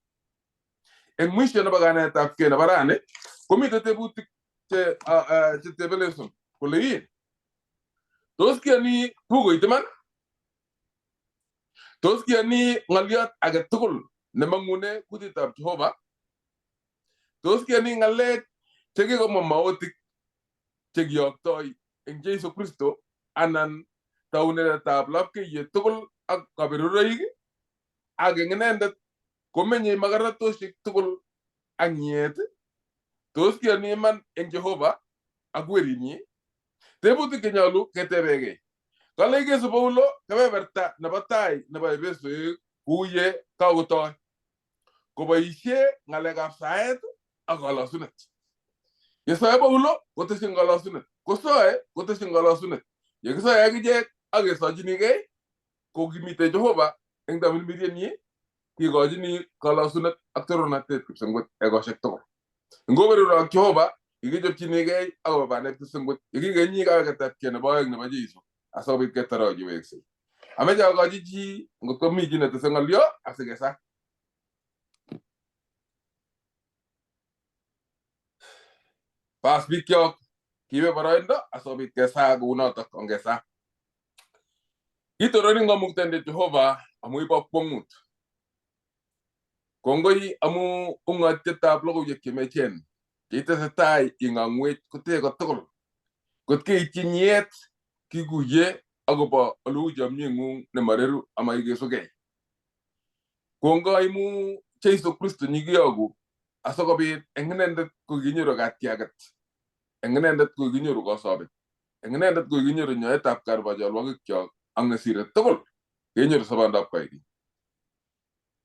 Eng mwisho nebo kanetabkei nebo rani komitei tebutik che tebe lesson kole ii tos kiyoni bukuit iman? Tos kiyoni ng'oliot age tugul nemang'une kutitab Jehova? Tos kiyoni ng'alek chekikomwa maotik chekiyoktoi eng Jeiso Kristo anan taunetab lapkeiyet tugul ak kaberuroik ak eng inendet komenyei makarnatosiek tugul ak nyiet? Tos kiyoni iman eng Jehova ak werinyi? Tebutik chenyolu ketebegei. Kale ikesu Paulo kebeberta nebo tai nebo Efesoek kou ye kakotoi koboisie ng'alekab saet ak kolosunet. Yesoe Paulo kotesyin kolosunet, kosoe kotesyin kolosunet. Yekisoe akichek ak kesochinigei ko kimitei Jehova eng tamirmirienyi kikochini kolosunet ak torornatet kipsengwet ekosiek tugul. Ngoberurok Jehova kikichopchinigei akobo bandek kipsengwet yekingenyi kaweketabkei nebo oeng nebo Jeiso asikobit ketoroch yeweksei. Ameche akochi chi ngot komi chi netese ng'olyo asikesa. Bas bikyok kiibe boroindo asikobit kesaa kounotok ongesaa. Kitororin Kamuktaindet Jehova amu ibo kwong'ut. Kongoi amu ung'otietab logoiwek chemechen cheitesetai ing'ang'wech kotee kotugul. Kot keityi nyiet kikuye akobo oleu chomyeng'ung nemareru ama ikesugei. Kongoi amu Jeiso Kristo nyikiyoku asikobit eng inendet kokinyoru katiaket, eng inendet kokinyoru kosobet, eng inendet kokinyoru nyoetab kat nebo cholwokikyok ak nesire tugul kenyoru sobondab koikeny.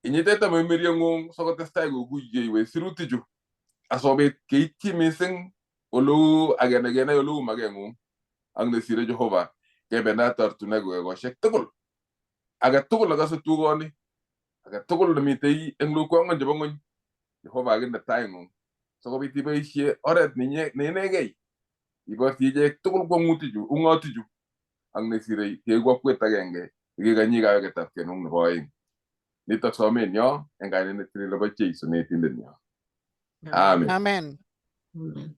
Inyitete tamirmirieng'ung sikotestai kokuiyeiwech sirutichu asikobit keityi mising oleu akenai kenai oleu makeng'ung ak nesire Jehova kebendat ortinwek ekosiek tugul. Age tugul nekase tugoni, age tugul nemitei eng lukwang'ony chebo ng'ony, Jehova akinde taing'ung sikobit iboisie oret ne inegei iborchi ichek tugul kwong'utichu, ung'otichu. ak nesirei keeku akwet agenge yekekanyi kaweketabkei ngung nebo oeng. Nitok somenyo eng kainet netilil nebo Jesu netindenyo. Amen. Amen. Amen.